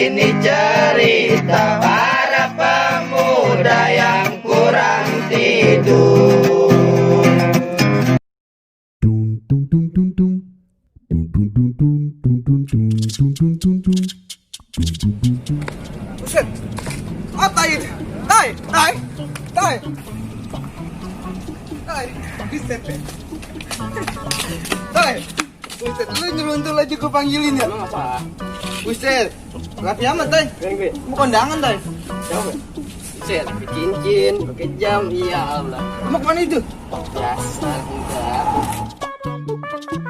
Ini cerita para pemuda yang kurang tidur. Buset, apa ini? Tai, buset, buset, lu nyeluntul aja gue panggilin ya? Emang apa? Buset, rapi amat, Tai. Mau kondangan, Tai. Siapa? Set, pakai cincin, pakai jam, iya Allah. Mau kemana itu? Biasa enggak.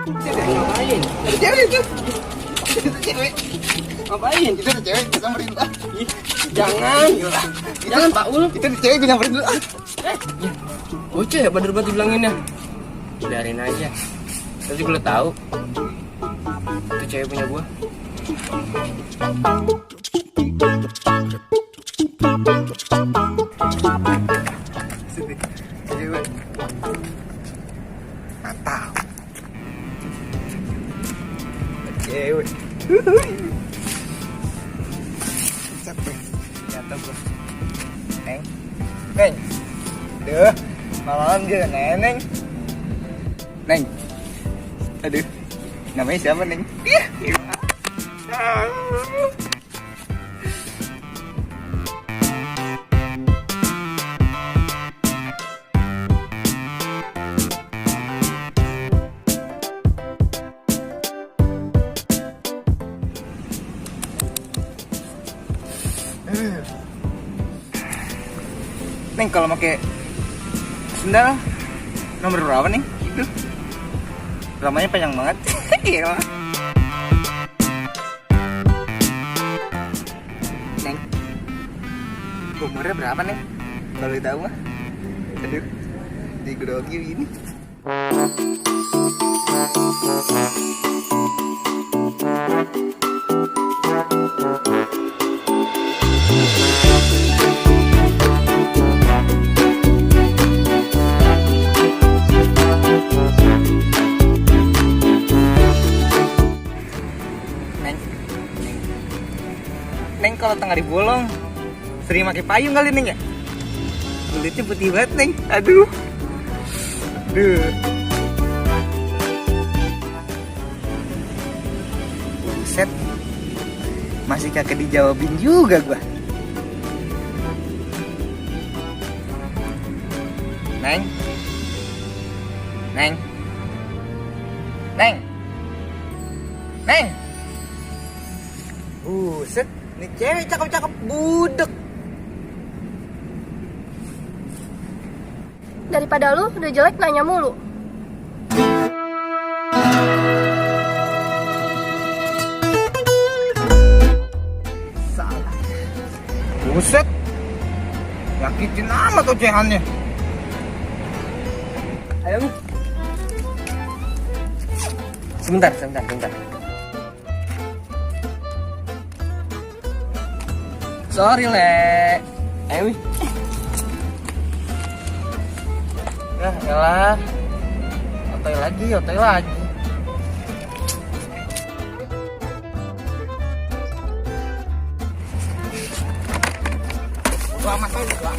Buset, Ngapain? ada cewek itu. Itu cewek. Ngapain? Itu ada cewek, gue samperin dulu. Ih, jangan. Jangan Pak Ul. Itu ada cewek, gue samperin dulu. Bocah ya bener banget dibilanginnya. Biarin aja. Nanti gue tahu. Itu cewek punya gua. Sini, cewek. Mantap. Cewek. Capek. Nyata bro. Neng. Neng. Aduh. Malam juga neneng. Neng. Aduh. Namanya siapa, Neng? Iya. Neng, kalau pakai sendal nomor berapa, Neng? Itu lamanya panjang banget. Iya. Neng, umurnya berapa, Neng? Kalau tahu mah. Aduh, digrogi gini. Neng, kalau tengah dibolong sering pakai payung kali, Neng ya? Kulitnya putih banget, Neng. Aduh. Buset. Masih kagak dijawabin juga gua. Neng. Neng. Neng. Neng. Buset. Ini cewek cakep-cakep budek. Daripada lu udah jelek nanya mulu. Salah. Buset. Nyakitin amat ocehannya. Ayo. Sebentar. Sorry, Le. Ayo, Mi. Ya, elah. Otoy lagi. Selamat.